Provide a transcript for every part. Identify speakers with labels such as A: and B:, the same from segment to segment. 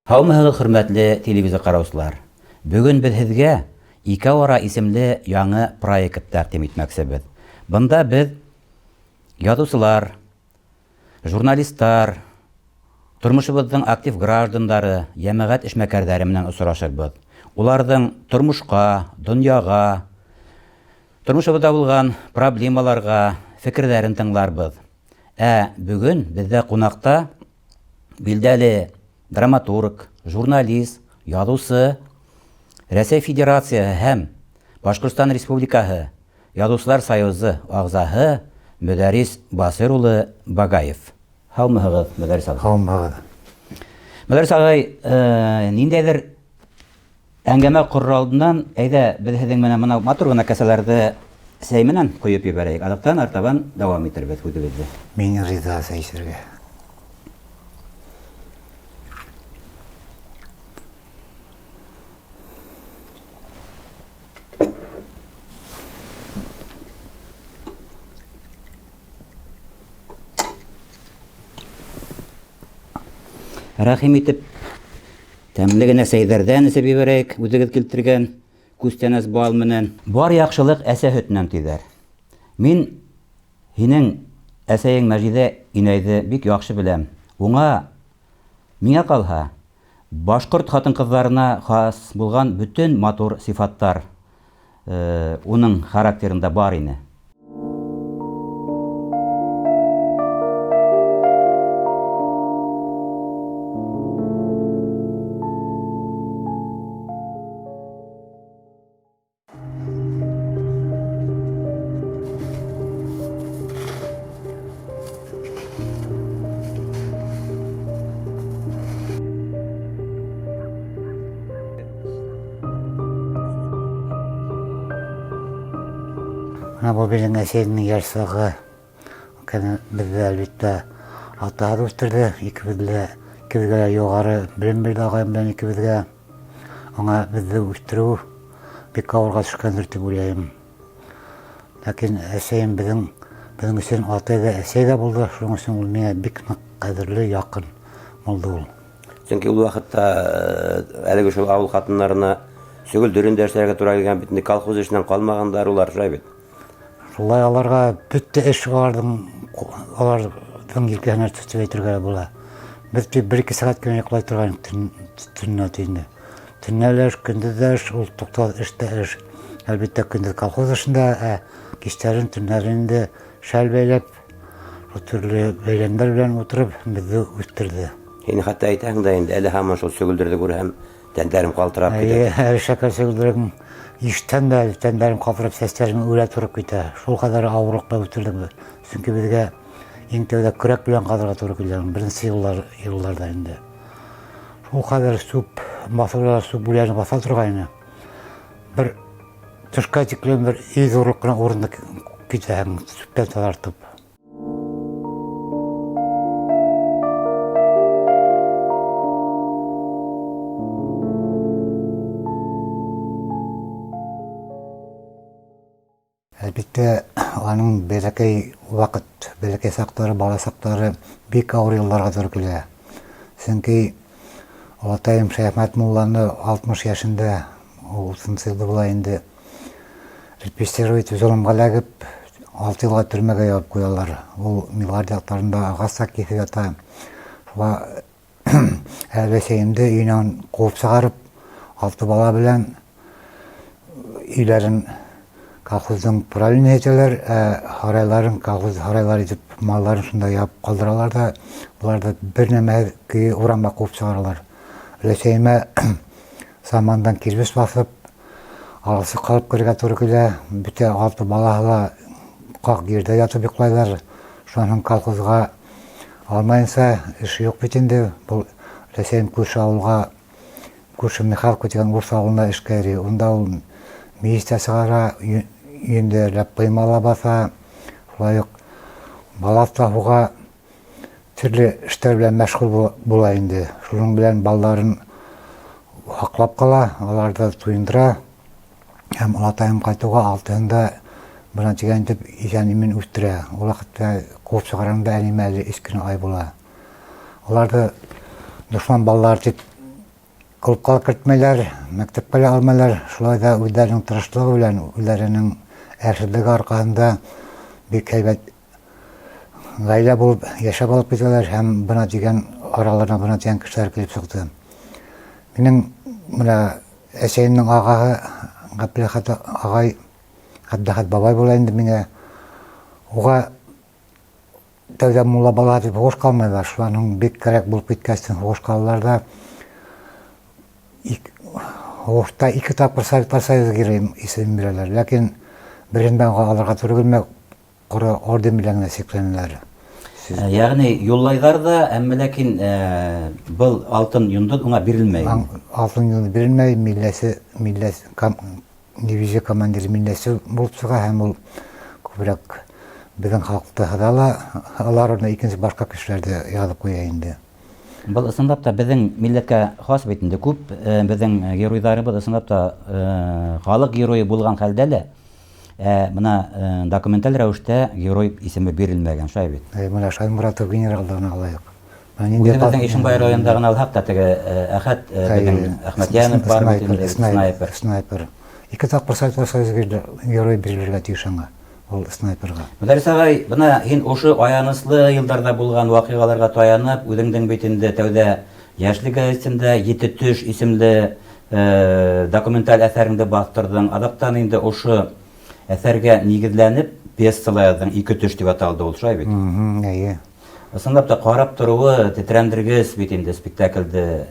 A: Һаумыһығыҙ, хөрмәтле телевизор ҡараусылар! Бөгөн беҙ һеҙгә Икәү ара исемле яңы проект тәҡдим итмәксебеҙ. Бында беҙ яҙыусылар, журналистар, тормошобоҙҙоң актив граждандары, йәмәғәт эшмәкәрҙәре менән осрашырбыҙ. Уларҙың тормошҡа, донъяға, тормошобоҙҙа булған проблемаларға фекерҙәрен тыңларбыҙ. Ә бөгөн беҙҙә ҡунаҡта билдәле драматург, журналист, яҙыусы, Рәсәй Федерацияһы һәм Башҡортостан Республикаһы Яҙыусылар союзы ағзаһы Мөдәррис Басыр улы Багаев. Һаумыһығыҙ, Мөдәррис ағай?
B: Һаумыһығыҙ.
A: Мөдәррис ағай, ниндәйҙер әңгәмә ҡорор алдынан, әйҙә, беҙ һеҙҙең менән бына матур ғына кәсәләрҙе сәй менән ҡойоп ебәрәйек. Аҙаҡтан артабан дауам итербеҙ һүҙебеҙҙе.
B: Мин риза сәй эсергә.
A: Рәхим итеп, тәмле генә сәйҙәрҙән эсеп ебәрәйек, үҙегеҙ килтергән күстәнәс бал менән. Бар яҡшылыҡ әсә һөтөнән тиҙәр. Мин һинең әсәйең Мәжиҙә инәйҙе бик яҡшы беләм. Уңа, миңә ҡалһа, башҡорт ҡатын-ҡыҙҙарына хас булған бөтөн матур сифаттар уның характерында бар ине.
B: Бына был беҙҙең әсәйемдең йәш сағы. Кәне беҙҙе, әлбиттә, атаһы үҫтерҙе. Икебеҙ ҙә, икебеҙгә лә юғары белем бирҙе ағайым белән икебеҙгә. Аңа беҙҙе үҫтереү бик ауырға төшкәндер тип уйлайым. Ләкин әсәйем беҙҙең өсөн атай ҙа, әсәй ҙә булды. Шуның өсөн ул миңә бик ныҡ ҡәҙерле, яҡын булды ул.
A: Сөнки ул ваҡытта әлеге шул ауыл ҡатындарына сөгөлдөрөн дә эшләргә тура килгән бит инде, колхоз эшенән ҡалмағандар улар, шулай бит.
B: Шулай аларға бөтә эш аларҙың елкәһенә төштө әйтергә була. Беҙ тик бер-ике сәғәт кенә йоҡлай торған төнлә инде. Төнлә лә эш, көндөҙ ҙә эш, ул туҡтауһыҙ эш тә эш. Әлбиттә, көндөҙ колхоз эшендә, ә кистәрен, төннәрен инде шәл бәйләп, төрлө бәйләмдәр белән ултырып беҙҙе үҫтерҙе.
A: Һин хатта әйтәһең дә инде, әле һаман шул сөгөлдөрҙө күрһәм, тәндәрем ҡалтырап китә.
B: Эйе, әле шәкәр сөгөлдөрөң ишетһәм дә, тәндәрем ҡалтырап, сәстәрем үрә тороп китә. Шул ҡәҙәр ауырлыҡ менән үҫтерҙек беҙ. Сөнки беҙгә иң тәүҙә көрәк белән ҡаҙырға тура килде, беренсе йылларҙа инде. Шул ҡәҙәр сүп, баҫыуҙа сүп үләне баҫа торғайны. Бер төшкә тиклем бер өй ҙурлыҡ ҡына урынды китәһең, сүптән таҙартып. Әлбиттә, аның бәләкәй ваҡыт, бәләкәй саҡтары, бала саҡтары бик ауыр йылдарға тура килә. Сөнки олатайым Шәйәхмәт мулланы 60 йәшендә, ул утыҙынсы йылда була инде, репрессировать золомға эләгеп, 6 йылға төрмәгә ябып ҡуялар. Ул Милгар яҡтарында ағас та киҫеп ята. Шуға әсәйемде өйөнән ҡыуып сығарып, 6 бала белән өйләрен колхоздың правильный итәләр, ә һарайларын колхоз һарайлар итеп, малларын шунда ябып ҡалдыралар ҙа, уларҙы бер нәмәһеҙ көйө урамға ҡыуып сығаралар. Өләсәйемә самандан кирбес баҫып, аласы ҡалып керергә тура килә. Бөтә 6 балаһы ла ҡаҡ ерҙә ятып йоҡлайҙар. Шунан һуң колхозға алмайынса эш юҡ бит инде. Был өләсәйем күрше ауылға, күрше Михайловка тигән урыҫ ауылына эшкә йөрөй. Унда ул мейес тә сығара, өйөндә ләп ҡойма ла баҫа, шулай уҡ балаҫ та һуға, төрлө эштәр белән мәшғүл була инде. Шуның белән балаларын һаҡлап ҡала, аларҙы туйындыра. Һәм олатайым ҡайтыуға алтыһын да бына тигән итеп иҫән-имен үҫтерә. Ул ваҡытта ҡыуып сығарғанда әнейемә әле өс кенә ай була. Уларҙы дошман балалар тип Клубҡа ла кертмәйләр, мәктәпкә лә алмайлар. Шулай ҙа үҙҙәренең тырышлығы белән, үҙҙәренең әрһеҙлеге арҡаһында бик һәйбәт ғаилә булып йәшәп алып китәләр һәм бына тигән араларына бына тигән кешеләр килеп сыҡты. Минең менә әсәйемнең ағаһы Ғәбделәхәт ағай, Ғәбделәхәт бабай була инде миңә. Уға тәүҙә мулла балаһы тип һуғышҡа алмайҙар. Шунан һуң бик кәрәк булып киткәс, һуғышҡа алалар ҙа һуғышта ике тапҡыр Советтар Союзы геройы исемен бирәләр. Ләкин береһендә уға алырға тура килмәй, ҡоро орден белән генә сикләнәләр.
A: Ягъни юллайҙар ҙа, әммә ләкин был алтын йондоҙ уңа бирелмәй.
B: Алтын йондоҙ бирелмәй, милләсе, милләс, дивизия командиры милләтсе булып сыға һәм ул күберәк беҙҙең халыҡты һыҙа ла, алар урынына икенсе башҡа кешеләрҙе яҙып ҡуя инде.
A: Был ысынлап та беҙҙең милләткә хас бит инде. Күп беҙҙең геройҙарыбыҙ ысынлап та халыҡ геройы булған хәлдә лә, ә бына документаль рәүештә герой исеме бирелмәгән, шулай бит?
B: Бына Шайморатов генералды ғына алайыҡ.
A: Үҙебеҙҙең Ишембай районында ғына алһаҡ та теге Әхәт беҙҙең Әхмәтйәнов бар бит инде,
B: снайпер. Снайпер. Ике тапҡыр Советтар Союзы герой бирелергә тейеш аңа, ул снайперға.
A: Мөдәррис ағай, бына һин ошо аяныслы йылдарҙа булған ваҡиғаларға таянып, үҙеңдең бит инде тәүҙә Йәшлек гәзитендә Ете төш исемле документаль әҫәреңде баҫтырҙың. Аҙаҡтан инде ошо әҫәргә нигеҙләнеп пьесала яҙҙың, Ике төш тип аталды ул, шулай бит?
B: Эйе.
A: Ысынлап та ҡарап тороуы тетрәндергес бит инде спектаклде.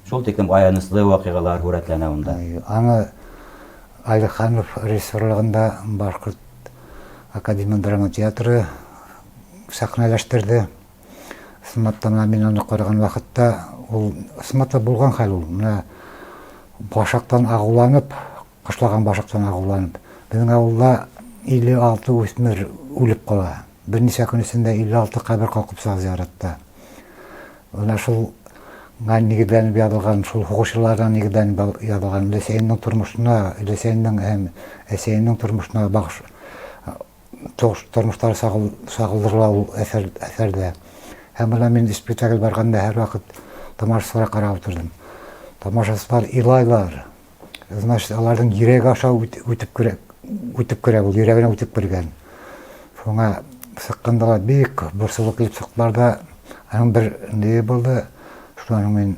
A: Шул тиклем аяныслы ваҡиғалар һүрәтләнә унда.
B: Аны Алиханов режиссерлығында Башҡорт академия драма театры сәхнәләштерҙе. Ысынлап та мына мин аны ҡараған ваҡытта ул ысынлап та булған хәл ул. Мына башаҡтан ағыуланып, ҡышлаған башаҡтан ағыуланып, беҙҙең ауылда 56 үҫмер үлеп ҡала. Бер нисә көн эсендә 56 ҡәбер ҡалҡып сыға зыяратта. Бына шул нигеҙләнеп яҙылған, шул һуғыш йылдарына нигеҙләнеп яҙылған өләсәйемдең тормошона, өләсәйемдең һәм әсәйемдең тормошона бағыш тормоштары сағылдырыла ул әҫәрҙә. Һәм бына мин спектакль барғанда һәр ваҡыт тамашасыларға ҡарап ултырҙым. Тамашасылар илайлар. Значит, аларҙың йөрәге аша үтеп керә, үтеп керә, ул йөрәгенә үтеп кергән. Шуңа сыҡҡанда ла бик борсолоп килеп сыҡтылар ҙа, аның бер ни булды, шунан һуң мин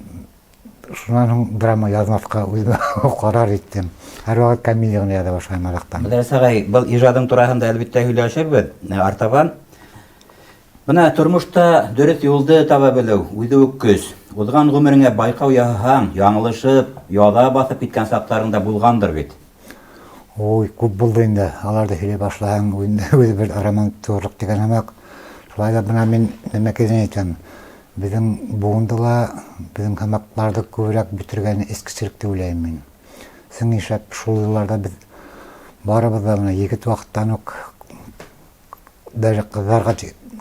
B: шунан һуң драма яҙмаҫҡа үҙемә ҡарар иттем. Һәр ваҡыт комедия ғына яҙа башлайым аҙаҡтан.
A: Мөдәррис ағай, был ижадың тураһында әлбиттә һөйләшербеҙ артабан. Бына тормошта дөрөҫ юлды таба белеү үҙе үк көс. Уҙған ғүмереңә байҡау яһаһаң, яңылышып, яҙа баҫып киткән саҡтарың да булғандыр бит.
B: Ой, күп булды инде. Аларҙы һөйләй башлаһаң, үҙе бер роман тыуырлыҡ тигән һымаҡ. Шулай ҙа бына мин нәмәкәйҙән әйтәм. Беҙҙең быуынды ла, беҙҙең һымаҡларҙы күберәк бөтөргәне эскеселек тип уйлайым мин. Сөнки нишләп шул йылларҙа беҙ барыбыҙ ҙа бына егет ваҡыттан уҡ даже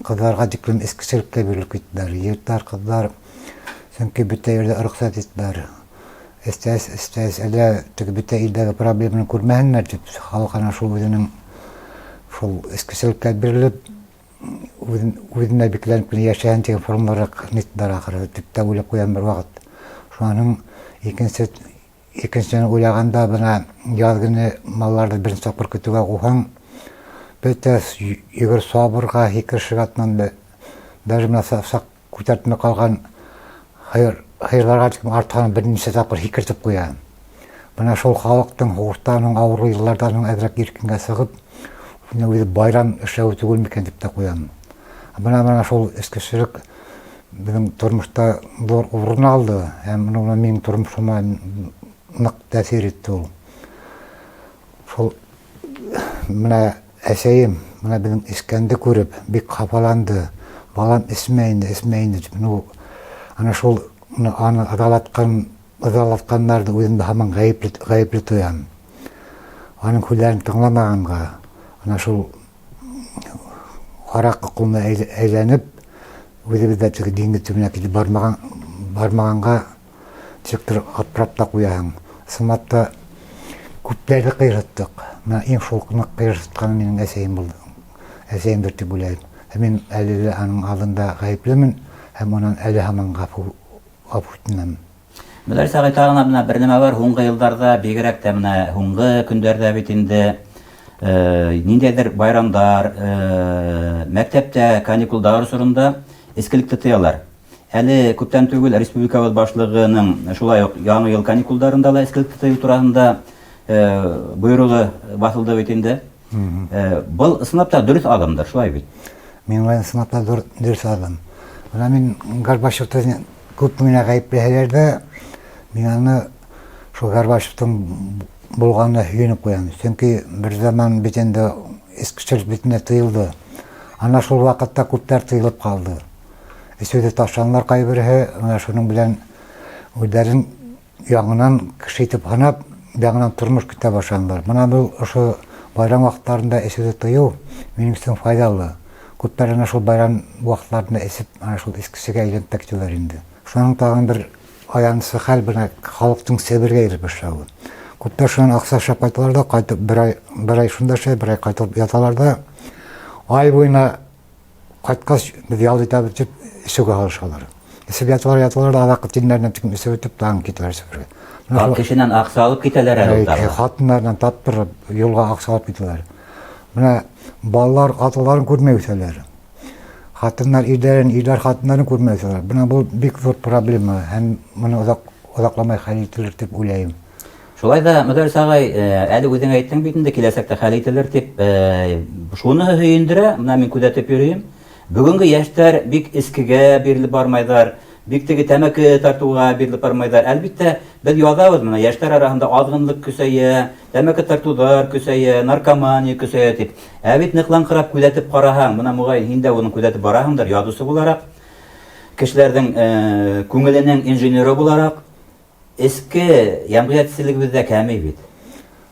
B: ҡыҙҙарға тиклем эскеселеккә бирелеп киттеләр. Егеттәр, ҡыҙҙар, сөнки бөтә ерҙә рөхсәт иттеләр. Эстәс, эстәс, әллә теге бөтә илдәге проблеманы күрмәһеннәр тип, халыҡ ана шул үҙенең шул эскеселеккә бирелеп, үҙенә бикләнеп кенә йәшәһен тигән формалараҡ ниттеләр ахыры, тип тә уйлап ҡуям бер ваҡыт. Шуның икенсене уйлағанда, бына яҙ көнө малларҙы беренсе тапҡыр көтөүгә ҡыуһаң, бөтә йүгер сабырға, һикерешергә тотонды. Даже бына саҡ күтәртмәй ҡалған һыйырҙарға тиклем артҡан бер нисә тапҡыр һикертеп ҡуя. Бына шул халыҡтың һуғыштан һуң, ауырлы йылларҙан һуң әҙерәк иркенгә сығып, үҙенә үҙе байрам эшләүе түгел микән тип тә ҡуям. Бына шул эскеселек беҙҙең тормошта ҙур урын алды һәм бына минең тормошома ныҡ тәьҫир итте ул. Шул бына әсәйем бына беҙҙең эскәнде күреп бик хафаланды. Балам эсмәй инде, эсмәй инде тип. Ну, ана шул аны ыҙалатҡандарҙы үҙемде һаман ғәйепле тоям. Аның һүҙҙәрен тыңламағанға, ана шул араҡы ҡулына әйләнеп, үҙебеҙ ҙә теге диңгеҙ төбөнә китеп бармағанға нисектер аптырап та ҡуяһың. Ысынлап та күптәрҙе ҡыйырһыттыҡ. Бына иң шул ныҡ ҡыйырһытҡаны минең әсәйем булды. Әсәйемдер тип уйлайым. Һәм мин әле лә аның алдында ғәйеплемен һәм унан әле һаман ғәфү үтенәм.
A: Мөдәррис ағай, тағы менә бер нәмә бар, һуңғы йылдарҙа, бигерәк тә менә һуңғы көндәрҙә бит инде ниндәйҙер байрамдар, мәктәптә каникулдар осоронда эскелекте тыялар. Әле күптән түгел республикабыҙ башлығының шулай уҡ яңы йыл каникулдарында ла эскелекте тыйыу тураһында бойороғо баҫылды бит инде. Был ысынлап та дөрөҫ аҙымдыр, шулай бит?
B: Мин уйлайым, ысынлап та дөрөҫ аҙым. Бына мин Горбачевты күп генә ғәйепләһәләр ҙә, мин аны шул Горбачевтың булғанына һөйөнөп ҡуям. Сөнки бер заман бит инде эскеселек бит инде тыйылды. Ана шул ваҡытта күптәр тыйылып ҡалды. Эсеүҙе ташланылар ҡайберһе, бына шуның белән үҙҙәрен яңынан кеше итеп һанап, яңынан тормош көтә башланылар. Бына был ошо байрам ваҡыттарында эсеүҙе тыйыу минең өсөн файҙалы. Күптәр ана шул байрам ваҡытларында эсеп, ана шул эскесегә әйләнеп тә китәләр инде. Шуның тағын бер аяныслы хәл бына халыҡтың Себергә йөрөп башлауы. Күптәр шунан аҡса эшләп ҡайталар ҙа, ҡайтып бер ай, бер ай шунда эшләй, бер ай ҡайтып яталар ҙа, ай буйына ҡайтҡас беҙ ял итәбеҙ тип эсеүгә һалышалар. Эсеп яталар, яталар да, аҙаҡҡы тиннәренә тиклем эсеп бөтөп, тағын китәләр Себергә.
A: Менә кешенән аҡса алып китәләр әле ул тағы.
B: Ҡатындарынан таптырып, юлға аҡса алып китәләр. Бына балалар аталарын күрмәй үҫәләр. Ҡатындар ирҙәрен, ирҙәр ҡатындарын күрмәй үҫәләр. Бына был бик ҙур проблема һәм быны оҙаҡ оҙаҡламай хәл ителер тип уйлайым.
A: Шулай ҙа, Мөдәррис ағай, әле үҙең әйттең бит инде, киләсәктә хәл ителер тип, шуныһы һөйөндөрә, бына мин күҙәтеп йөрөйөм. Бөгөнгө йәштәр бик эскегә бирелеп бармайҙар, бик теге тәмәке тартыуға бирелеп бармайҙар. Әлбиттә, беҙ яҙабыҙ бына йәштәр араһында аҙғынлыҡ көсәйә, тәмәке тартыуҙар көсәйә, наркомания көсәйә тип. Ә бит ныҡлаңҡырап күҙәтеп ҡараһаң, бына моғайын һин дә уны күҙәтеп бараһыңдыр, яҙыусы булараҡ, кешеләрҙең күңеленең инженеры булараҡ, эске йәмғиәтселегебеҙ ҙә кәмей бит.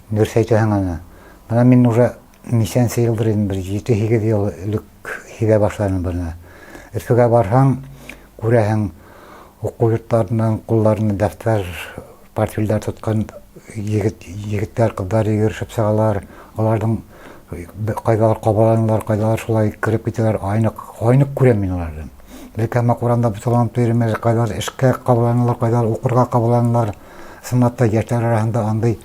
B: Дөрөҫ әйтәһең аны. Бына мин уже нисәнсе йылдыр инде, бер 7-8 йыл элек һиҙә башланым быны. Өфөгә барһаң, күрәһең, уҡыу йорттарынан ҡулларына дәфтәр, портфелдәр тотҡан егет, егеттәр, ҡыҙҙар йүгерешеп сығалар. Уларҙың ҡайҙалыр ҡабаланалар, ҡайҙалыр шулай кереп китәләр. Айныҡ, айныҡ күрәм мин уларҙы. Бер кәмә урамда буталанып йөрөйөм, ҡайҙалыр эшкә ҡабаланалар, ҡайҙалыр уҡырға ҡабаланалар. Ысынлап та йәштәр араһында андай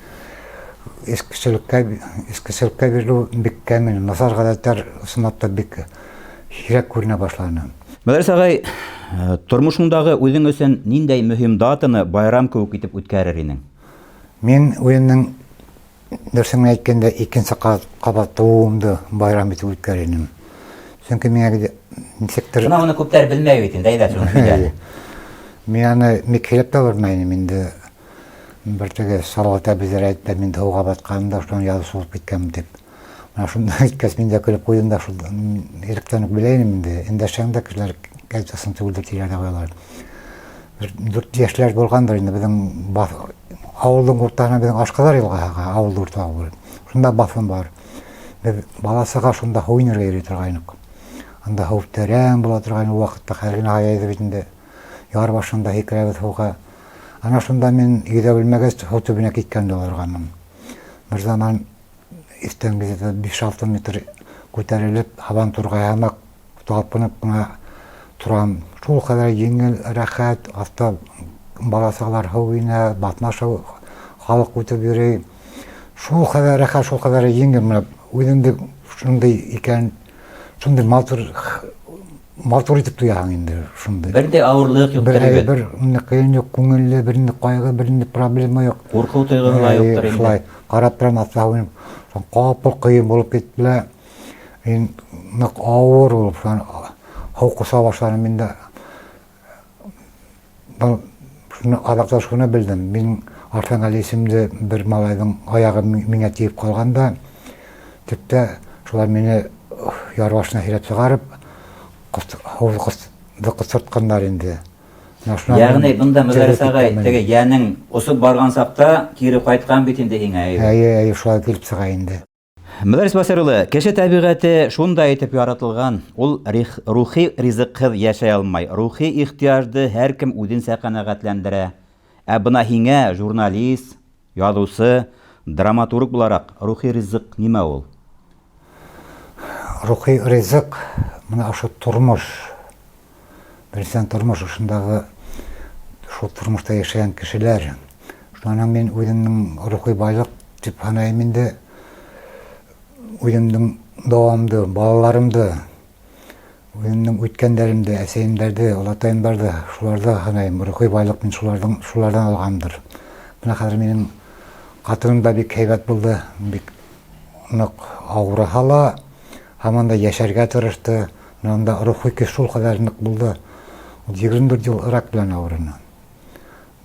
B: эскеселеккә, эскеселеккә бирелеү бик кәме. Насар ғәҙәттәр ысынлап та бик һирәк күренә башланы.
A: Мөдәррис ағай, тормошоңдағы үҙең өсөн ниндәй мөһим датаны байрам кеүек итеп үткәрер инең?
B: Мин үҙемдең дөрөҫөн генә әйткәндә икенсе ҡабат тыуыуымды байрам итеп үткәрер инем. Сөнки миңә нисектер...
A: Бына уны күптәр белмәй бит инде, әйҙә шуны һөйлә.
B: Мин аны бик һөйләп тә бармай инем инде. Бер теге Салауат әбейҙәр әйтте, мин һыуға батҡанымда шунан яҙыусы булып киткәнмен тип. Бына шунда әйткәс, мин дә көлөп ҡуйҙым да, шул электән үк белә инем инде. Өндәшһәң дә кешеләр гәзит ысын түгелдер тиҙәр ҙә ҡуялар. Бер 4 йәшләр булғандыр инде, беҙҙең ауылдың уртаһына беҙҙең Ашҡаҙар йылғаһы аға, ауыл уртаһы булып. Шунда баҫым бар. Беҙ бала-саға шунда һыу инергә йөрөй торғайныҡ. Анда һыу тәрән була торғайны ул ваҡытта, хәҙер генә һаяйҙы бит инде. Яр башында һикерәбеҙ һыуға. Ана шунда мин йөҙә белмәгәс, һыу төбөнә киткән дә барғанмын. Бер заман иҫтән где-то биш-алты метр күтәрелеп, һабан турғай һымаҡ талпынып ҡына торам. Шул ҡәҙәр еңел, рәхәт, аҫта бала-сағалар һыу инә, батмаш халыҡ үтеп йөрөй. Шул ҡәҙәр рәхәт, шул ҡәҙәр еңел, бына үҙеңде шундай икән, шундай матур, матур итеп тояһың инде шундай.
A: Бер ҙә ауырлыҡ юҡтыр
B: Бер,
A: бит.
B: бер ни ҡыйын юҡ, күңелле, бер ни ҡайғы, бер ни проблема юҡ.
A: Ҡурҡыу тойғоһо ла юҡтыр инде.
B: Шулай ҡарап торам, аҫта һыу инеп, ҡапыл ҡыйын булып китте лә, мин ныҡ ауыр булып, шунан һыу ҡоса башланым мин дә. Был шуны аҙаҡта шуны белдем. Мин Арҫанғәли исемле бер малайҙың аяғы миңә тейеп ҡалған да, төптә шулар мине яр башына һөйрәп сығарып, һыуҙы ҡыҫтыртҡандар инде. Менә шунан
A: Йәғни бында Мөдәррис
B: терелеп
A: ағай,
B: киткәнмен.
A: теге йәнең осоп барған саҡта кире ҡайтҡан бит инде һиңә, әйе.
B: Әйе, әйе, шулай килеп сыға инде.
A: Мөдәррис Басир улы, кеше тәбиғәте шундай итеп яратылған, ул рухи ризыҡһыҙ йәшәй алмай. Рухи ихтыяжды һәр кем үҙенсә ҡәнәғәтләндерә. Ә бына һиңә журналист, яҙыусы, драматург булараҡ рухи ризыҡ нимә ул?
B: Рухи ризыҡ бына ошо тормош. Беренсән тормош ошондағы Шул тормошта йәшәгән кешеләр. Шунан мин үҙемдең рухи байлыҡ тип һанайым инде үҙемдең дауамды, балаларымды, үҙемдең үткәндәремде, әсәйемдәрҙе, олатайымдарҙы, шуларҙы һанайым. Рухи байлыҡ мин шуларҙың шуларҙан алғандыр. Бына хәҙер минең ҡатыным да бик һәйбәт булды, бик ныҡ ауырыһа ла, һаман да йәшәргә тырышты. Менә унда рухи көс шул ҡәҙәр ныҡ булды. Ул 24 йыл рак белән ауырыны.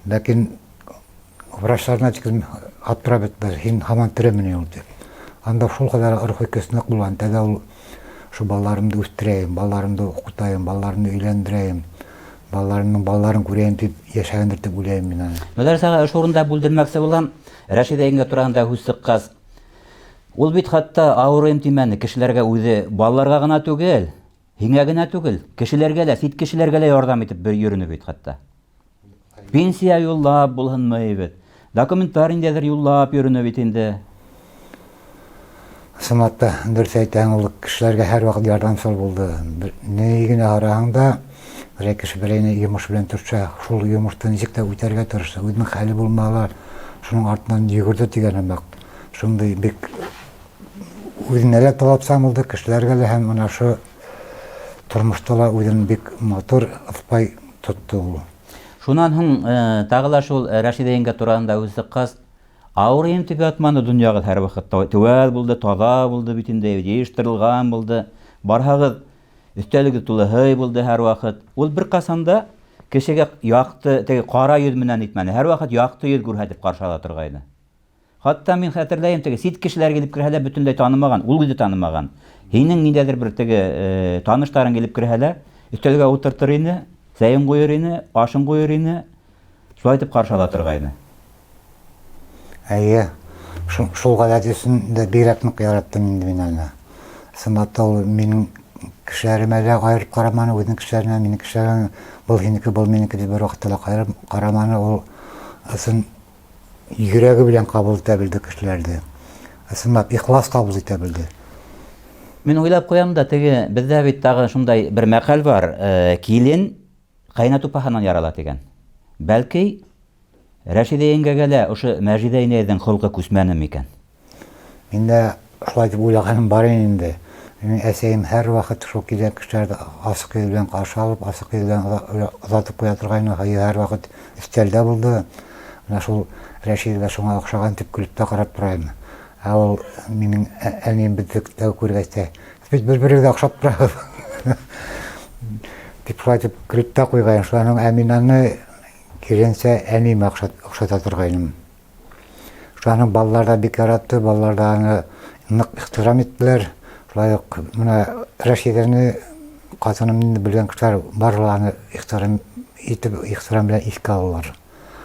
B: Ләкин врачларына тиклем аптырап бөттөләр, һин һаман тереме ни ул тип. Анда шул ҡәҙәр рухи көс ныҡ булған, тәүҙә ул шул балаларымды үҫтерәйем, балаларымды уҡытайым, балаларымды өйләндерәйем, балаларымдың балаларын күрәйем тип йәшәгәндер тип уйлайым мин аны.
A: Мөдәррис ага, ошо урында бүлдермәксе булам. Рәшидә еңгә тураһында һүҙ сыҡҡас, ул бит хатта авырыйм тимәне, кешеләргә үҙе, балаларга гына түгел, һиңә генә түгел, кешеләргә лә, сит кешеләргә лә ярҙам итеп бер йөрөнө бит хатта. Пенсия юллап булһынмы бит. Документлар ниндәйҙер юллап йөрөнө бит инде.
B: Ысынлап та, дөрөҫ әйтәһең, ул кешеләргә һәрваҡыт ярҙамсыл булды. Бер, ни генә һораһаң да, берәй кеше берәйне йомош белән төртсә, шул йомошто нисек тә үтәргә тырышты. Үҙенең хәле булмаһа ла, шуның артынан йүгерҙе тигән һымаҡ. Шундай бик үҙенә лә талапсан булды, кешеләргә лә һәм менә ошо тормошта ла үҙен бик матур, ыҫпай тотто ул.
A: Шунан һуң тағы ла шул Рәшидә еңгә тураһында һүҙ сыҡҡас, авырыйым тип ятманы, донъягыҙ һәр ваҡыт теүәл булды, таҙа булды бит инде, йыйыштырылған булды. Барһағыҙ, өҫтәлегеҙ тулы һый булды һәр ваҡыт. Ул бер ҡасан да кешегә яҡты, теге ҡара йөҙ менән итмәне, һәр ваҡыт яҡты йөҙ күрһәтеп ҡаршы ала торғайны. Хатта мин хәтерләйем, теге сит кешеләр килеп керһә лә бөтөнләй танымаған, ул үҙе танымаған. Һинең ниндәйҙер бер теге таныштарың килеп керһә лә, өҫтәлгә ултыртыр ине, сәйен ҡуйыр ине, ашын ҡуйыр ине, шулай итеп ҡаршы ала торғайны.
B: Әйе, шул ғәҙәт өсөн дә бигерәк ныҡ яраттым инде мин аны. Ысынлап та ул минең кешеләремә лә айырып ҡараманы, үҙенең кешеләренә, минең кешеләренә, был һинеке, был минеке тип бер ваҡытта ла айырып ҡараманы. Ул ысын йөрәге белән ҡабул итә белде кешеләрҙе. Ысынлап ихлас ҡабул итә белде.
A: Мин уйлап ҡуям да, теге беҙҙә бит тағы шундай бер мәҡәл бар, килен ҡайнатупаһынан ярала тигән. Бәлки Рәшидә еңгәгә лә ошо Мәжиҙә инәйҙең холҡо күсмәне микән?
B: Мин дә шулай тип уйлағаным бар ине инде. Минең әсәйем һәр ваҡыт шул килгән кешеләрҙе асыҡ йөҙ белән ҡаршы алып, асыҡ йөҙ белән оҙатып ҡуя торғайны. Һыйы һәр ваҡыт өҫтәлдә булды. Менә шул Рәшидә лә шуңа оҡшаған тип көлөп тә ҡарап торайым. Ә ул минең әнием беҙҙе тәү күргәс тә, бит бер-берегеҙгә оҡшап тораһығыҙ тип шулай тип көлөп тә ҡуйғайны. Шунан һуң ә мин аны киренсә әниемә оҡшата торғайным. Шунан һуң балалар ҙа бик яратты, балалар ҙа аны ныҡ ихтирам иттеләр. Шулай уҡ менә Рәшиҙәне ҡатыным белгән кешеләр бары ла аны ихтирам итеп, ихтирам белән иҫкә алалар.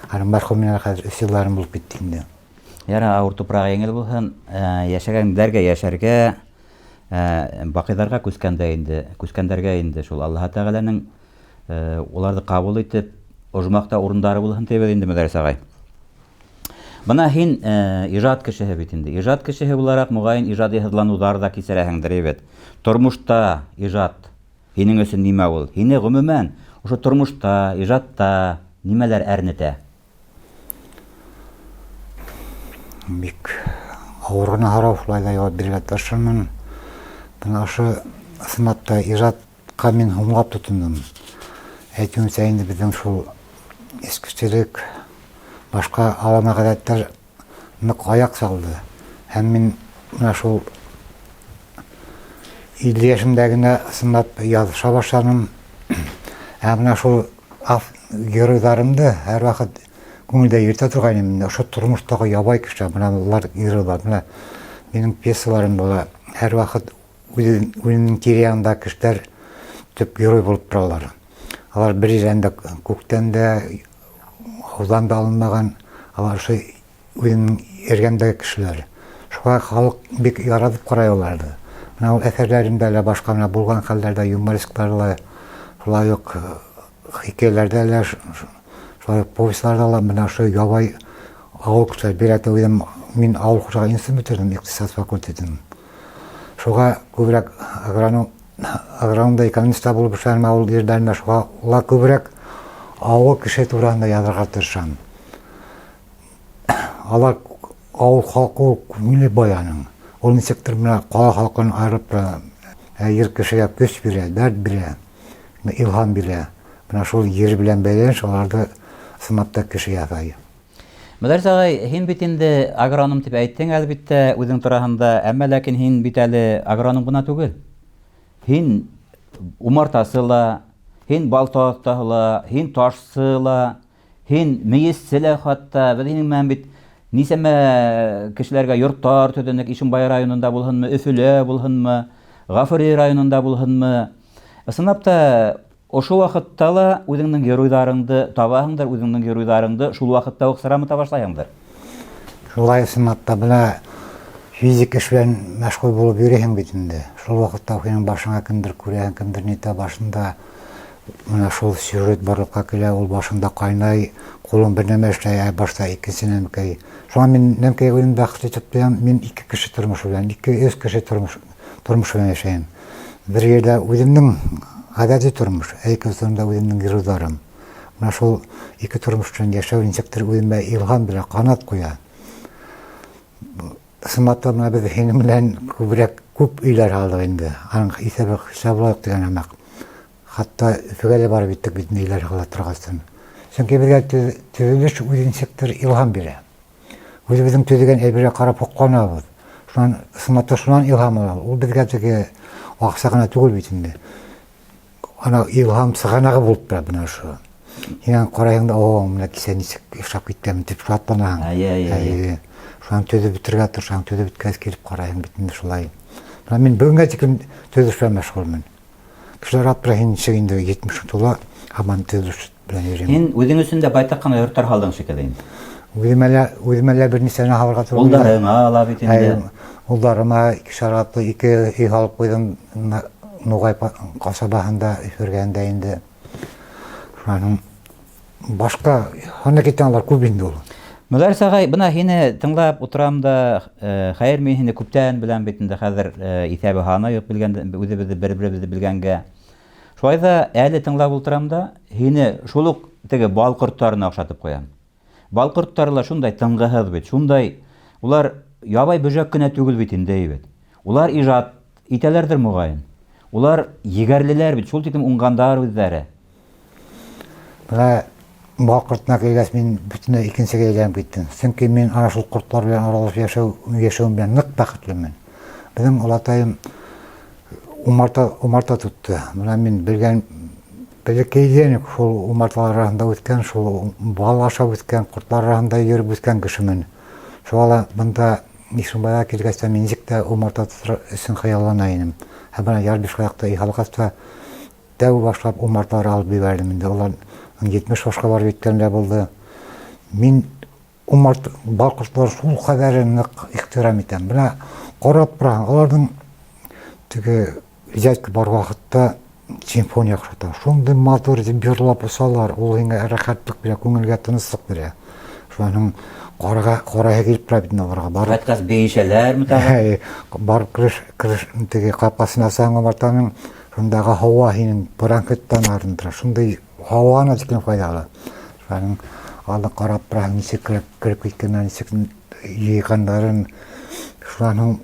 B: Аның мәрхүм менән хәҙер 3 йылларым булып китте инде.
A: Яра, ауыр тупрағы еңел булһын, йәшәгәндәргә йәшәргә, баҡыйҙарға күскәндә инде, күскәндәргә инде шул Аллаһ Тәғәләнең уларҙы ҡабул итеп, ожмахта урындары булһын тибеҙ инде, Мөдәррис ағай. Бына һин ижад кешеһе бит инде. Ижад кешеһе булараҡ, моғайын, ижади һыҙланыуҙар ҙа кисерәһеңдер бит. Тормошта ижад һинең өсөн нимә ул? Һине ғөмүмән ошо тормошта, ижадта нимәләр әрнетә?
B: Бик ауыр ғына һорау, шулай ҙа яуап бирергә тырышырмын. Бына ошо ысынлап та ижадҡа мин һуңлап тотондом. Әйтеүенсә инде беҙҙең шул эскеселек, башҡа алама ғәҙәттәр ныҡ аяҡ салды. Һәм мин менә шул 50 йәшемдә генә ысынлап яҙыша башланым. Ә менә шул геройҙарымды һәр ваҡыт күңелдә йөрөтә торғайным. Мин ошо тормоштағы ябай кеше, менә улар геройҙар. Менә минең пьесаларым була. Һәр ваҡыт үҙенең тирә-яғында кешеләр төп герой булып торалар. Алар бер ерҙән дә, күктән дә, һыуҙан да алынмаған, алар ошо үҙенең эргәмдәге кешеләр. Шуға халыҡ бик яратып ҡарай уларҙы. Менә ул әҫәрҙәремдә лә, башҡа менә булған хәлдәрҙә, юморискларҙа ла, шулай уҡ хикәйәләрҙә лә, шулай уҡ повестьларҙа ла менә ошо ябай ауыл кешеләр. Бигерәк тә үҙем мин ауыл хужалығы институтын бөтөрҙөм, иҡтисад факультетын. Шуға күберәк агроном да, экономист та булып эшләнем ауыл ерҙәрендә, шуға ла күберәк Авыл кеше тураһында яҙырға тырышам. Алар авыл халкы ул күңеле бай аның. Ул ничектер менә кала халкын айырып тора. Ә ир кешегә көч бирә, дәрт бирә, илһам бирә. Менә шул ир белән бәйләнеш аларны сынап та кеше ясай.
A: Мөдәррис агай, һин бит инде агроном дип әйттең, әлбиттә, үзең тураһында, әмма ләкин һин бит әле агроном гына түгел. Һин умартасы ла, һин балта остаһы ла, һин ташсы ла, һин мейессе лә хатта. Без һинең белән бит нисәмә кешеләргә йортлар төзедек, Ишембай районында булһынмы, Өфөлә булһынмы, Гафури районында булһынмы. Ысынлап та, ошо вакытта ла үзеңнең геройдарыңды табаһыңдыр, үзеңнең геройдарыңды шул вакытта ук сырамыта башлайһыңдыр.
B: Шулай ысынлап та, менә физик эш белән мәшгуль булып йөрисең бит инде. Шул вакытта ук синең башыңа кемдер күрә, кемдер нитә, башында менә шул сюжет барлыкка килә, ул башыңда кайнай, кулың бер нәмә эшләй, ә башта икенче нәмкәй. Шуңа мин нәмкәй үзем бәхетле итеп тоям, мин ике кеше тормышы белән, ике өч кеше тормыш тормыш белән яшәем. Бер җирдә үземнең гадәти тормыш, ә икенче урында үземнең геройларым. Менә шул ике тормыш белән яшәү ничектер үземә илһам бирә, канат куя. Чынлап та менә без һинең белән күбрәк күп өйләр алдык инде. Аның исәбе хисабы юк дигән һымак. Хәтта Өфегә дә барып җиттек бит өйләр ала торгастын. Чөнки безгә төзелеш үзе ничектер илһам бирә. Үзебезнең төзегән әйбергә карап һокланабыз. Шуннан сыматта шуннан илһам алабыз. Ул безгә теге акча гына түгел бит инде. Ана илһам сыганагы булып тора менә шу. Һин карайсың да, о, менә кичә ничек эшләп киткәнмен дип шатланаһың.
A: Әйе, әйе, әйе.
B: Шуннан төзеп бетерергә тырышаң, төзеп беткәч килеп карайсың бит инде шулай. Менә мин бүгенгә тиклем төзелеш белән мәшгульмен. Кешеләр аптырый, һин ничек инде 70 тула, һаман төзелеш белән йөрим.
A: Һин үзең өчен дә байтак кына йортлар һалдың шикелле инде.
B: Үземә лә, үземә лә берничәне һалырга туры килде.
A: Улдарыңа ала бит инде.
B: Улдарыма икешәр атлы ике өй һалып куйдым. Нугай касабаһында, Өфергәндә инде. Шуның Башка һаны киткән алар күп инде ул.
A: Мөдәррис агай, бына һине тыңлап утырам да, хәер, мин һине күптән беләм бит инде, хәзер иҫәбе һаны юк белгән, үзебезне бер-беребезне белгәнгә. Шулай да әле тыңлап утырам да, һине шул ук теге бал кортларына охшатып куям. Бал кортлары ла шундай тынгыһыз бит, шундай, улар ябай бөҗәк кенә түгел бит инде, бит. Улар ижат итәләрдер мөгаен. Улар егәрлеләр бит, шул тиклем уңгандар үзләре.
B: Менә бал кортына килгәч, мин бөтенләй икенчегә әйләнеп киттем. Чөнки мин ана шул кортлар белән аралашып яшәү, яшәвем белән нык бәхетлемен. Безнең олатаем умарта, умарта тотты. Менә мин белгән бәләкәйдән үк шул умарталар арасында үскән, шул бал ашап үскән, кортлар арасында йөреп үскән кешемен. Шуңа да монда Ишембайга килгәч тә мин ничек тә умарта тотыр өчен хыяллана идем. Һәм менә Ярбишкаякта өй һалгач та Тәү башлап умарталар алып җибәрдем инде. Алар 70 башка барып җиткән дә булды. Мин умарт бал кортларын шул кадәр нык ихтирам итәм. Менә карап торам, аларның теге взятка бар вакытта симфония охшата. Шундый матур итеп җырлап осалар, ул инде рәхәтлек бирә, күңелгә тынычлык бирә. Шуның карага карага килеп тора бит аларга.
A: Барып кайткач биешәләрме тагы?
B: Барып кереш, кереш теге капкасын ачсаң умартаның Шундагы һава һинең бронхиттан арындыра. Шундый һаваны тиклем файдалы. Шуның алды карап тора, ничек кереп, кереп киткәннәр, ничек җыйганнарын. Шуның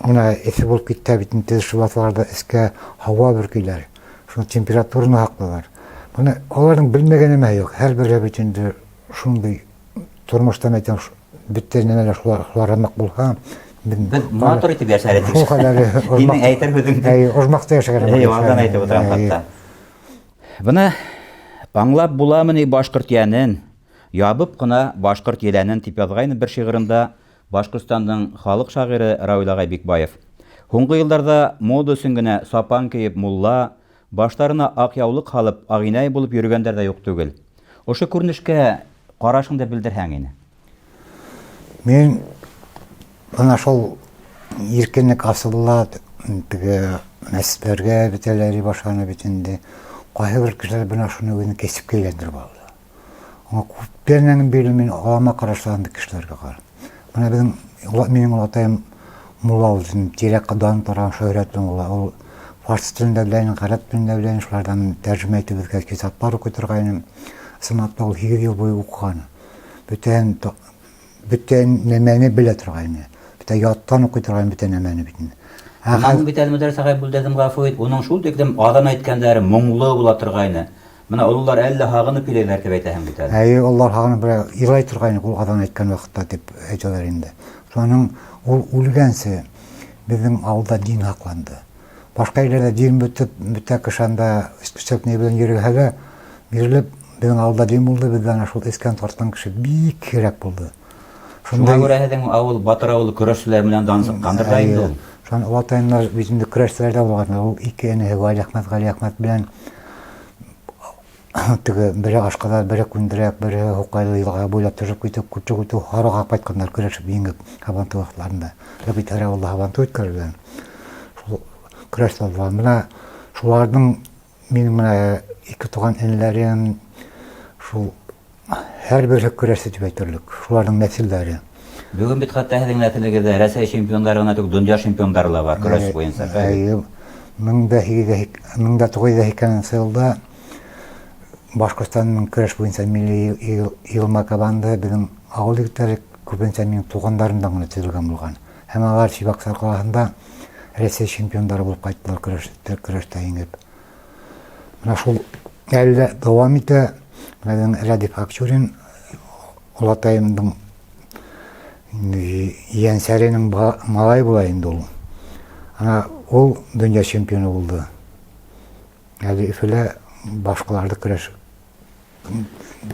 B: менә эсе булып китте бит инде шулатларда эскә һава бөркиләр. Шуны температураны һаклыйлар. Моны аларның белмәгән нәмә юк. Һәрбере бит инде шундый тормыштан әйтәм, бөтен нәмәләр шулар шулар нык булса,
A: без матур итеп яшәр идек. Шул кадәр Синең әйтер сүзең.
B: Әй, ожмакта яшәгән.
A: Әй, алдан әйтеп утырам хатта. Бына аңлап буламыни башкорт йәнен, ябып кына башкорт еләнен дип язгайны бер шигырында Башкортстанның халык шагыйре Равил агай Бикбаев. Һуңгы елларда мода өчен генә сапан киеп мулла, башларына ак яулык һалып агинәй булып йөргәннәр дә юк түгел. Ошо күренешкә карашыңды белдерһәң ине.
B: Мин менә шул иркенлек асылла теге мәчетләргә бетәләр башлана бит инде. Кайбер кешеләр менә шуны үзен кәсепкә әйләндереп алды. Аңа күптәннән бирле мин алама карашланды кешеләргә карап. Менә безнең минем олатаем мулла ул тирәк дан тараган шөһрәтле мулла. Ул фарсы телендә белә, гарәп телендә белә, шулардан тәрҗемә итеп безгә китаплар укый торган. Ысынлап та ул һигеҙ йыл буйы уҡыған. Бөтәһен бөтә нәмәне белә торғайны. Бөтә яттан уҡый торғайны бөтә нәмәне бит инде.
A: Ә Унан бит әле мөдәррис ағай бүлдерҙем, ғәфү ит. Уның шул тиклем аҙан әйткәндәре моңло була торғайны. Бына ололар әллә һағынып һөйләйҙәр тип әйтәһең бит әле.
B: Әйе, ололар һағынып бер илай торғайны ул аҙан әйткән ваҡытта тип әйтәләр инде. Шуның ул үлгәнсе беҙҙең ауылда дин һаҡланды. Башҡа ерҙәрҙә дин бөтөп, бөтә кеше анда эскесек ни белән йөрөһә лә, бирелеп, беҙҙең ауылда дин булды, беҙҙә ана шул эскән тартҡан кеше бик һирәк булды.
A: Шуңа күрә һеҙҙең ауыл Батыр ауылы көрәшселәр менән дан сыҡҡандыр да инде ул.
B: Шунан олатайымдар бит инде көрәшселәр дә булған. Ул ике энеһе Вәлиәхмәт, Ғәлиәхмәт белән теге бере Ашҡаҙар, бере Күндерәк, береһе Һуҡайлы йылға буйлап төшөп китеп, күтү күтү һарыға ҡайтҡандар көрәшеп еңеп һабантуй ваҡытларында. Элек бит һәр ауылда һабантуй үткәрелгән. Шул көрәштә булған. Менә шуларҙың минең менә ике туған энеләрем шул һәр береһе көрәшсе тип әйтерлек. Шуларҙың нәҫелдәре.
A: Бөгөн бит хатта һеҙҙең нәҫелегеҙҙә Рәсәй чемпиондары ғына түгел, донъя чемпиондары ла бар көрәш буйынса.
B: Әйе. 1980 йылда Башҡортостандың көрәш буйынса милли йыйылма команда беҙҙең ауыл егеттәре күбенсә минең туғандарымдан ғына төҙөлгән булған. Һәм алар Чебоксар ҡалаһында Рәсәй чемпиондары булып ҡайттылар көрәш, көрәштә еңеп. Менә шул әле дә дауам итә. Менә беҙҙең Рәдиф Акчурин олатайымдың ейәнсәренең малайы була инде ул. Ана ул донъя чемпионы булды. Әле Өфөлә башҡаларҙы көрәш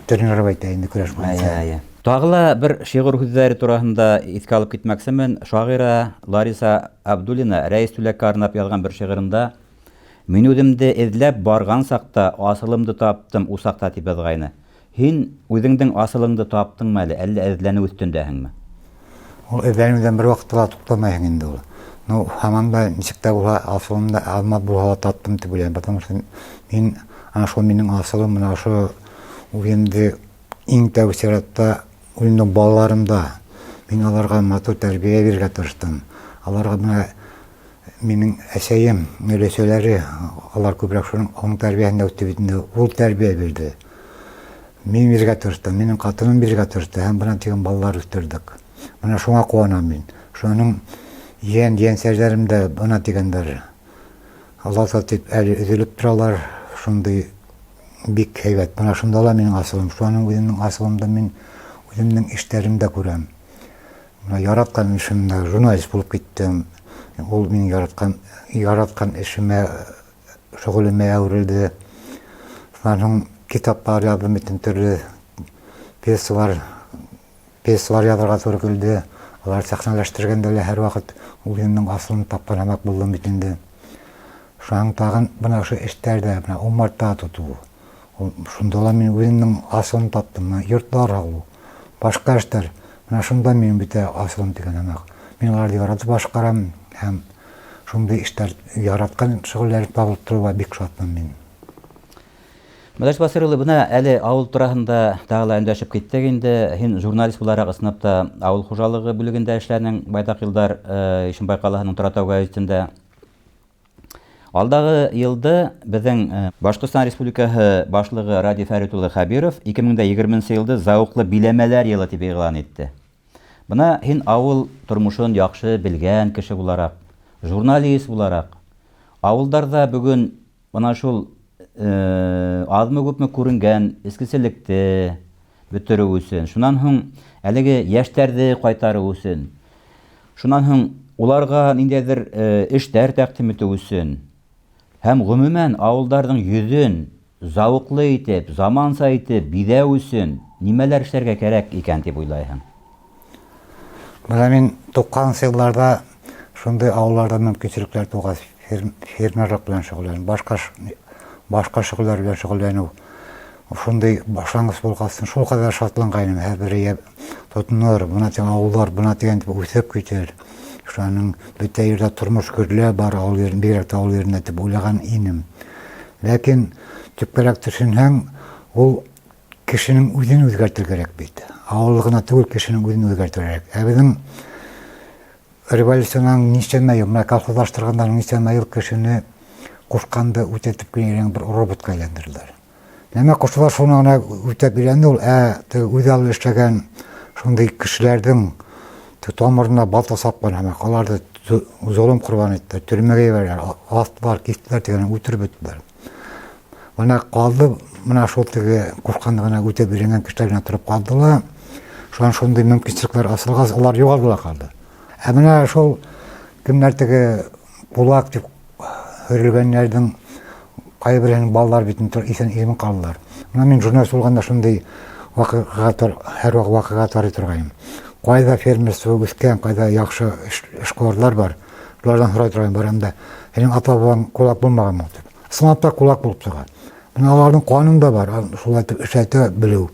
B: тренировать итә инде көрәш буйынса.
A: Әйе, әйе. Тағы ла бер шиғыр һүҙҙәре тураһында иҫкә алып китмәксемен. Шағира Лариса Абдуллина Рәис Түләккә арнап яҙған бер шиғырында Мин үҙемде эҙләп барған саҡта асылымды таптым усаҡта тип яҙғайны. Һин үҙеңдең асылыңды таптыңмы әле, әллә эҙләнеү өҫтөндәһеңме?
B: Ул эҙләнеүҙән бер ваҡытта ла туҡтамайһың инде ул. Ну, һаман да нисек тә булһа асылымды аҙмы булһа ла таптым тип уйлайым, потому что мин ана шул минең асылым менә ошо үҙемде иң тәү сиратта үҙемдең балаларымда мин аларга матур тәрбиә бирергә тырыштым. Аларга менә минең әсәйем, өләсәләре, алар күбрәк шуның аның тәрбиәһендә үҫте бит инде, ул тәрбиә бирҙе. Мин бирергә тырыштым, минең ҡатыным бирергә тырышты һәм бына тигән балалар үҫтерҙек. Бына шуңа ҡыуанам мин. Шуның ейән, ейәнсәрҙәрем дә бына тигәндәр. Олата дип әле өҙөлөп торалар, шундый бик һәйбәт. Бына шунда ла минең асылым. Шуның үҙемдең асылымды мин үҙемдең эштәремдә күрәм. Бына яратҡан эшемдә журналист булып киттем. Ул минең яратҡан яратҡан эшемә, шөғөлөмә әүерелде. Шунан һуң китаплар яҙҙым бит төрлө пьесалар, пьесалар яҙырға тура килде. Алар сәхнәләштергәндә лә һәр ваҡыт үҙемдең асылын тапҡан һымаҡ булдым бит инде. Шунан тағын бына ошо эштәрҙә, бына умарта тотоу. Шунда ла мин үҙемдең асылын таптым. Бына йортлар алыу, башҡа эштәр. Бына шунда минең бөтә асылым тигән һымаҡ. Мин уларҙы яратып башҡарам һәм шундай эштәр яратҡан шөғөлдәр табылып тороуға бик шатмын мин.
A: Мөдәррис Басир улы, бына әле ауыл тураһында тағы ла өндәшеп киттек инде. Һин журналист булараҡ ысынлап та ауыл хужалығы бүлегендә эшләнең байтаҡ йылдар Ишембай ҡалаһының Торатау гәзитендә. Алдағы йылды беҙҙең Башҡортостан Республикаһы башлығы Радий Фәрит улы Хәбиров 2020 йылды зауыҡлы биләмәләр йылы тип иғлан итте. Бына һин ауыл тормошон яҡшы белгән кеше булараҡ, журналист булараҡ, ауылдарҙа бөгөн бына шул аҙмы-күпме күренгән эскеселекте бөтөрөү өсөн, шунан һуң әлеге йәштәрҙе ҡайтарыу өсөн, шунан һуң уларға ниндәйҙер эштәр тәҡдим итеү өсөн һәм ғөмүмән ауылдарҙың йөҙөн зауыҡлы итеп, заманса итеп биҙәү өсөн нимәләр эшләргә кәрәк икән тип уйлайһың?
B: Бына мин туҡһанынсы йылдарҙа шундай ауылдарҙа мөмкинселектәр тыуғас, фермерлыҡ белән шөғөлләнеү, башҡа шөғөлдәр белән шөғөлләнеү шундай башланғыс булғас, шул ҡәҙәр шатланғайным. Һәр бере тотонор, бына тигән ауылдар, бына тигән тип үҫеп китер. Шуның бөтә ерҙә тормош гөрләп бар, ауыл ерен, бигерәк тә ауыл ерендә тип уйлаған инем. Ләкин төпкәрәк төшөнһәң, ул кешенең үҙен үҙгәртер кәрәк бит. Ауыл ғына түгел, кешенең үҙен үҙгәртер кәрәк. Ә беҙҙең революциянан нисәмә йыл, менә колхозлаштырғандан нисәмә йыл кешене ҡушҡанды үтәтеп кенә бер роботҡа әйләндерҙеләр. Нәмә ҡушалар, шуны ғына үтәп өйрәнде ул. Ә теге үҙ алды эшләгән шундай кешеләрҙең тамырына балта сапҡан һымаҡ, аларҙы золом ҡорбан иттеләр, төрмәгә ебәрҙеләр, аҫтылар, киҫтеләр тигән, үлтереп бөттөләр. Бына ҡалды, бына шул теге ҡушҡанды ғына үтәп өйрәнгән кешеләр генә тороп ҡалды ла, шунан шундай мөмкинселектәр асылғас, улар юғалды ла ҡалды. Ә менә шул кемдәр теге кулак тип һөрөлгәндәрҙең ҡайһы береһенең балалары бит инде иҫән имен ҡалдылар. Бына мин журналист булғанда шундай ваҡиғаға һәр ваҡыт ваҡиға тарый торғайным. Ҡайҙа фермерство үҫкән, ҡайҙа яҡшы эшҡыуарлар бар, шуларҙан һорай торғайным барам да, һинең ата-бабаң кулак булмағанмы тип. Ысынлап та кулак булып сыға. Бына уларҙың ҡанында бар, шулай итеп эшләтә белеү.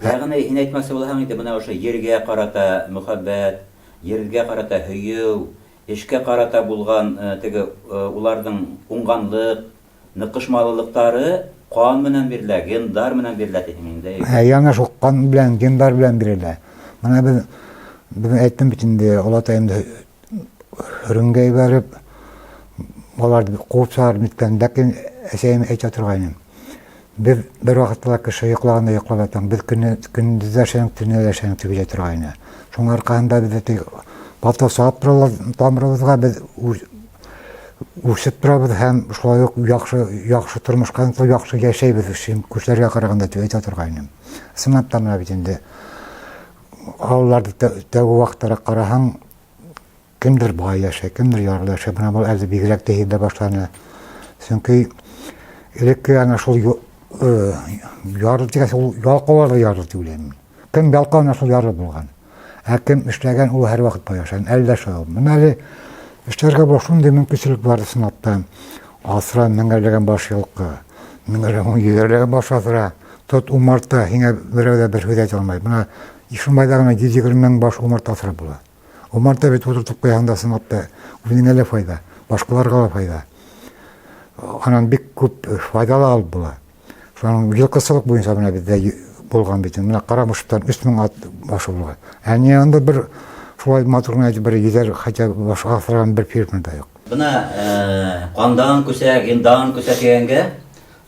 A: Ягъни һин әйтмәксе булаһың инде, бына ошо ергә ҡарата мөхәббәт, ергә ҡарата һөйөү, эшкә ҡарата булған теге уларҙың уңғанлыҡ, ныҡышмалылыҡтары ҡан менән бирелә, гендар менән бирелә тиһең инде.
B: Ә яңы шул ҡан белән, гендар белән бирелә. Бына беҙ әйттем бит инде, олатайымды һөрөнгә ебәреп, аларҙы ҡыуып сығарып ниткән, ләкин әсәйем әйтә торғайны. Беҙ бер ваҡытта ла кеше йоҡлағанда йоҡлап ятам, беҙ көндөҙ ҙә эшләнек, төнлә лә эшләнек тип әйтә торғайны. Шуның арҡаһында беҙҙе теге балта сағып торалар тамырыбыҙға, беҙ үсеп торабыҙ һәм шулай уҡ яҡшы, яҡшы тормошҡа ынтылып яҡшы йәшәйбеҙ күршеләргә ҡарағанда тип әйтә торғайны. Ысынлап та бына бит инде авылларҙы тәүге ваҡыттара ҡараһаң, кемдер бай йәшәй, кемдер ярлы йәшәй. Бына был әле бигерәк тә һиҙелә башланы. Сөнки элекке ана шул ярлы тигәс, ул ялҡаулар ҙа ярлы тип уйлайым мин. Кем ялҡау, ана шул ярлы булған. Ә кем эшләгән, ул һәр ваҡыт бай йәшәгән. Әле дә шулай. Бына әле эшләргә була шундай мөмкинселек бар ысынлап та. Аҫра меңәрләгән баш йылҡы, меңәрләгән, йөҙәрләгән баш аҫра. Тот умарта, һиңә берәү ҙә бер һүҙ әйтә алмай. Бына Ишембайҙа ғына 120 мең баш умарта аҫрап була. Умарта бит ултыртып ҡуяһың да ысынлап та үҙеңә лә файҙа, башҡаларға ла файҙа. Анан бик күп файҙа ла алып була. Шуның йылҡысылыҡ буйынса бына беҙҙә булған бит. Бына Ҡарамышевтан 3000 ат башы булған. Ә ни анда бер шулай матур ғына итеп бер йөҙәр хотя бы баш аҫраған бер ферма да юҡ.
A: Бына ҡандан күсә, гендан күсә тигәнгә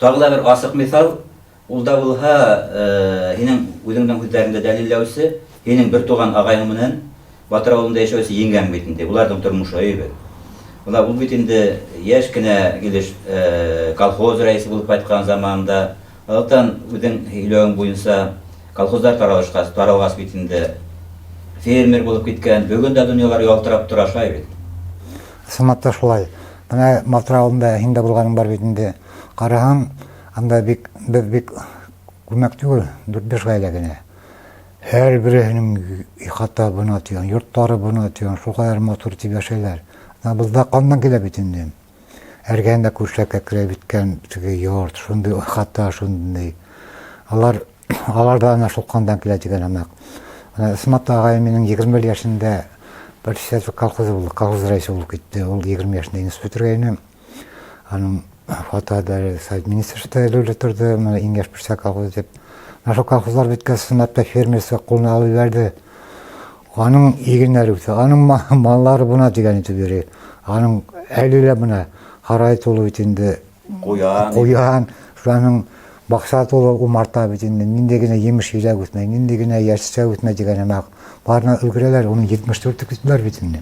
A: тағы ла бер асыҡ миҫал. Ул да булһа, һинең үҙеңдең һүҙҙәреңде дәлилләүсе, һинең бер туған ағайың менән Батыр авылында йәшәүсе еңгәң бит инде. Уларҙың тормошо әйбәт. Була ул бит инде йәш кенә килеш колхоз рәисе булып ҡайтҡан заманында, Аҙаҡтан үҙең һөйләүең буйынса колхоздар таралышҡас, таралғас бит инде фермер булып киткән. Бөгөн дә донъялар ялтырап тора, шулай бит?
B: Ысынлап та шулай. Бына Батыр авылында һин дә булғаның бар бит инде. Ҡараһаң, анда бик, беҙ бик күмәк түгел, дүрт-биш ғаилә генә. Һәр береһенең ихата бына тигән, йорттары бына тигән, шул ҡәҙәр матур итеп йәшәйләр. Бына беҙҙә ҡандан килә бит инде. Эргәһендә күршеләр кәкрәйеп бөткән теге йорт, шундай ихата, шундай. Алар, алар да ана шул ҡандан килә тигән һымаҡ. Бына Исмат ағайым минең 21 йәшендә председатель колхозы булды, колхоз рәисе булып китте. Ул 20 йәшендә институт бөтөргәйне. Аның фото әле совет министрствода элеүле торҙо, бына иң йәш председатель колхозы тип. Менә шул колхозлар бөткәс, ысынлап та фермерство ҡулына алып ебәрҙе. Аның игеннәре үҫә, аның маллары бына тигән итеп йөрөй. Аның әле лә бына һарай тулы бит инде.
A: Ҡуян.
B: Ҡуян, шуның баҡса тулы умарта бит инде. Ниндәй генә емеш еләк үҫмәй, ниндәй генә йәшелсә үҫмәй тигән һымаҡ. Барына өлгөрәләр, уны 74 көттөләр бит инде.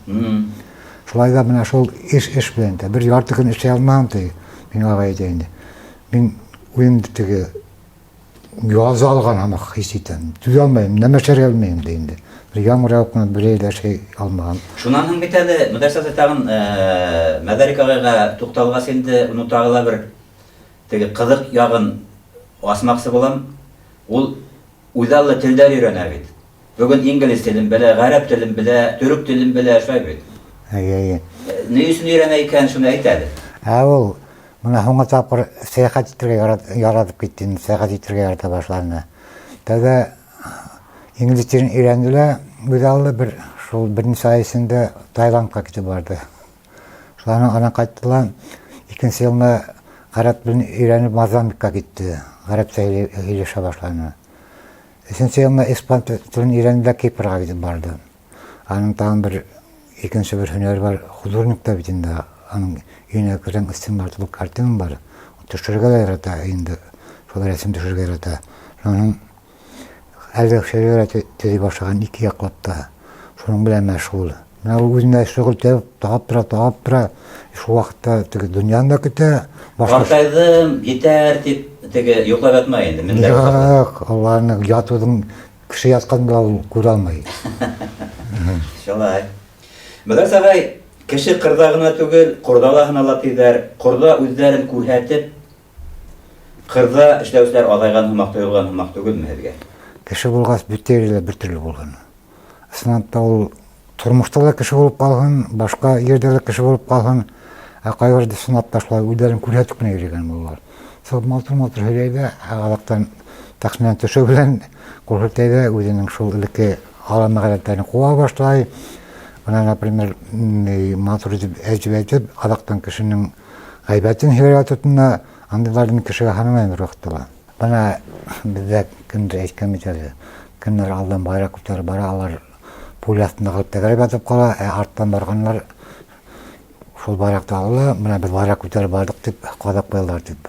B: Шулай ҙа бына шул эш эш белән дә бер ярты көн эшләй алмаһам ти, мин ағай әйтә инде. Мин үҙемде теге яза алған һымаҡ хис итәм. Түҙә алмайым, нәмә эшләргә белмәйем дә инде. Бер ямғыр яуып ҡына бер әй ҙә эшләй алмаған.
A: Шунан һуң бит әле Мөдәррис абзый тағын Мәҙәрик ағайға туҡталғас инде, уның тағы ла бер теге ҡыҙыҡ яғын асмаҡсы булам. Ул үҙаллы телдәр өйрәнә бит. Бөгөн инглиз телен белә, ғәрәп телен белә, төрөк телен белә, шулай бит?
B: Әйе, әйе.
A: Ни өсөн өйрәнә икән, шуны әйт әле.
B: Ә ул бына һуңғы тапҡыр сәйәхәт итергә яратып китте инде, сәйәхәт итергә ярата башланы. Тәүҙә инглиз телен өйрәнде лә, үҙаллы бер шул бернисә ай эсендә Таиландҡа китеп барҙы. Шуларҙан ана ҡайтты ла, икенсе йылына ғәрәп телен өйрәнеп Мозамбикка китте, ғәрәпсә һөйләшә башланы. Өсөнсө йылына испан телен өйрәнде лә Кипрға китеп барҙы. Аның тағын бер икенсе бер һөнәре бар, художник та бит инде. Аның өйөнә керһәң, стеналар тулы картина бар. Төшөрөргә лә ярата инде. Шул рәсем төшөрөргә ярата. Шуның әле шәжәрә төҙөй башлаған ике яҡлап та. Шуның белән мәшғүл. Менә ул үзенә шөғөл табып тора, табып тора. Шул ваҡытта теге донъяны да көтә. Башка
A: Ҡартайҙым, етәр тип теге йоҡлап ятмай инде. Мендәр
B: Юҡ, уларны ятыуҙың кеше ятҡанын да ул күрә алмай.
A: Шулай. Мөдәррис ағай, кеше ҡырҙа ғына түгел, ҡорҙа ла һынала тиҙәр. Ҡорҙа үҙҙәрен күрһәтеп, ҡырҙа эшләүселәр аҙайған һымаҡ тойолған һымаҡ түгелме һеҙгә?
B: Кеше булғас, бөтә ерҙә лә бер төрлө булһын. Ысынлап та ул тормошта ла кеше булып ҡалһын, башҡа ерҙә лә кеше булып ҡалһын. Ә ҡайһы берҙә ысынлап та шулай үҙҙәрен күрһәтеп кенә йөрөгән булалар. Сығып матур-матур һөйләй ҙә, ә аҙаҡтан тәхнәнән төшөү белән ҡул һелтәй ҙә үҙенең шул элекке һалама ғәҙәттәрен ҡыуа башлай. Бына, например, матур итеп әйтеп әйтеп, аҙаҡтан кешенең ғәйбәтен һөйләргә тотона. Андыйларҙы мин кешегә һанамайым бер ваҡытта ла. Бына беҙҙә кемдер әйткән бит әле, кемдер алдан байраҡ күтәреп бара, алар пуля аҫтында ҡалып тәгәрәп ятып ҡала, ә арттан барғандар шул байраҡты ала ла, бына беҙ байраҡ күтәреп барҙыҡ тип ҡаҙап ҡуялар тип.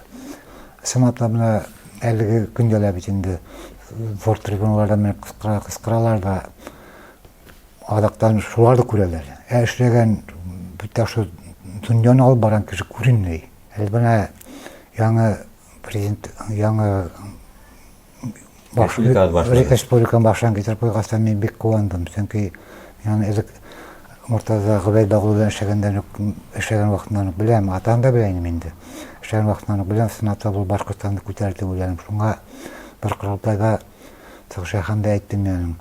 B: Ысынлап та бына әлеге көндә лә бит инде ҙур трибуналарҙа менеп ҡысҡыра, ҡысҡыралар ҙа, аҙаҡтан шуларҙы күрәләр. Ә эшләгән бөтә ошо донъяны алып барған кеше күренмәй. Әле бына яңы президент, яңы республиканың башынан китереп ҡуйғас та мин бик ҡыуандым. Сөнки мин элек Мортаза Ғөбәйҙулла белән эшләгәндән үк, эшләгән ваҡытынан уҡ беләм, атаһын да белә инем инде. Эшләгән ваҡытынан уҡ беләм, ысынлап та был Башҡортостанды күтәрер тип уйланым. Шуңа бер ҡоролтайҙа сығыш яһағанда әйттем мин аның.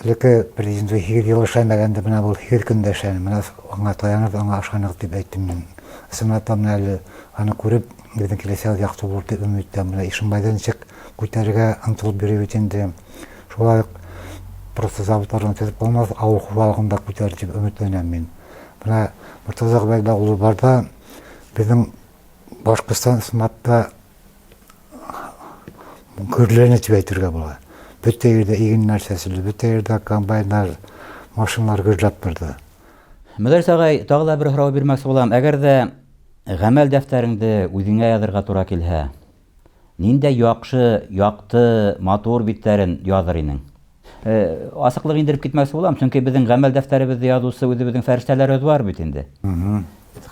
B: Элекке президент 8 йыл эшләмәгәнде, бына был 8 көндә эшләне. Бына аңа таянып, аңа ышанығыҙ тип әйттем мин. Ысынлап та бына әле аны күреп, беҙҙең киләсәк яҡты булыр тип өмөт итәм. Бына Ишембайҙы нисек күтәрергә ынтылып йөрөй бит инде. Шулай уҡ просто заводтарҙан төҙөп ҡалмаҫ, ауыл хужалығын да күтәрер тип өмөтләнәм мин. Бына Мортаза Ғөбәйҙулла улы барҙа беҙҙең Башҡортостан ысынлап та гөрләне тип әйтергә була. Бөтә ерҙә игеннәр сәселде, бөтә ерҙә комбайндар, машиналар гөрләп торҙо.
A: Мөдәррис ағай, тағы ла бер һорау бирмәксе булам. Әгәр ҙә ғәмәл дәфтәреңде үҙеңә яҙырға тура килһә, ниндәй яҡшы, яҡты, матур биттәрен яҙыр инең? Асыҡлыҡ индереп китмәксе булам, сөнки беҙҙең ғәмәл дәфтәребеҙҙе яҙыусы үҙебеҙҙең фәрештәләребеҙ бар бит инде.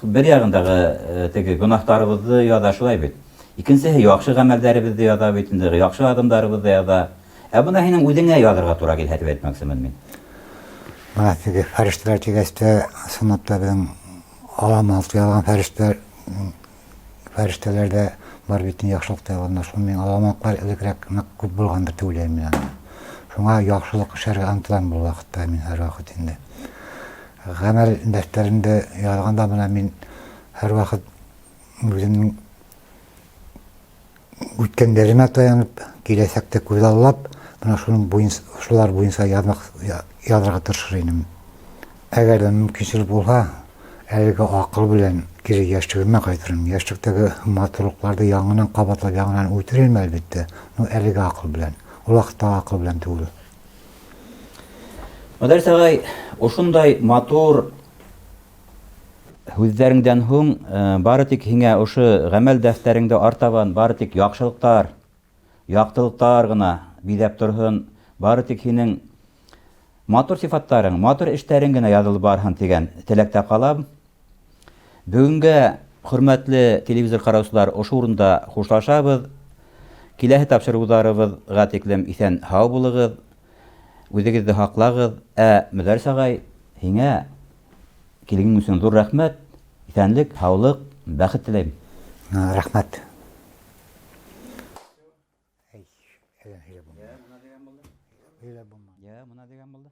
A: Бер яғындағы теге гонаһтарыбыҙҙы яҙа шулай бит. Икенсеһе яҡшы ғәмәлдәребеҙҙе яҙа бит инде, яҡшы аҙымдарыбыҙҙы яҙа. Ә бына һинең үҙеңә яҙырға тура килһә тип әйтмәксемен мин.
B: Бына теге фәрештәләр тигәс тә, ысынлап та беҙҙең аламалты яҙған фәрештәләр дә бар бит инде, яҡшылыҡта яҙғандар. Шул мин аламаҡлар элегерәк ныҡ күп булғандыр тип уйлайым мин аны. Шуңа яҡшылыҡ эшләргә ынтылам был ваҡытта мин һәр ваҡыт инде. Ғәмәл дәфтәрендә яҙғанда бына мин һәр ваҡыт үҙемдең үткәндәремә таянып, киләсәкте күҙаллап, бына шуның буйынса, шулар буйынса яҙырға тырышыр инем. Әгәр ҙә мөмкинселек булһа, әлеге аҡыл белән кире йәшлегемә ҡайтырым. Йәшлектәге матурлыҡларҙы яңынан ҡабатлап, яңынан үтер инем әлбиттә. Но әлеге аҡыл белән, ул ваҡыттағы аҡыл белән түгел.
A: Мөдәррис ағай, ошондай матур һүҙҙәреңдән һуң бары тик һиңә ошо ғәмәл дәфтәреңде артабан бары тик яҡшылыҡтар, яҡтылыҡтар ғына биҙәп торһон, бары тик һинең матур сифаттарың, матур эштәрең генә яҙылып барһын тигән теләктә ҡалам. Бөгөнгә, хөрмәтле телевизор ҡараусылар, ошо урында хушлашабыҙ. Киләһе тапшырыуҙарыбыҙға тиклем иҫән һау булығыҙ, үҙегеҙҙе һаҡлағыҙ. Ә Мөдәррис ағай, һиңә килгән өсөн ҙур рәхмәт, иҫәнлек, һаулыҡ, бәхет теләйем.
B: Рәхмәт.
A: Йә, мына дигән булды. Йә, мына дигән булды.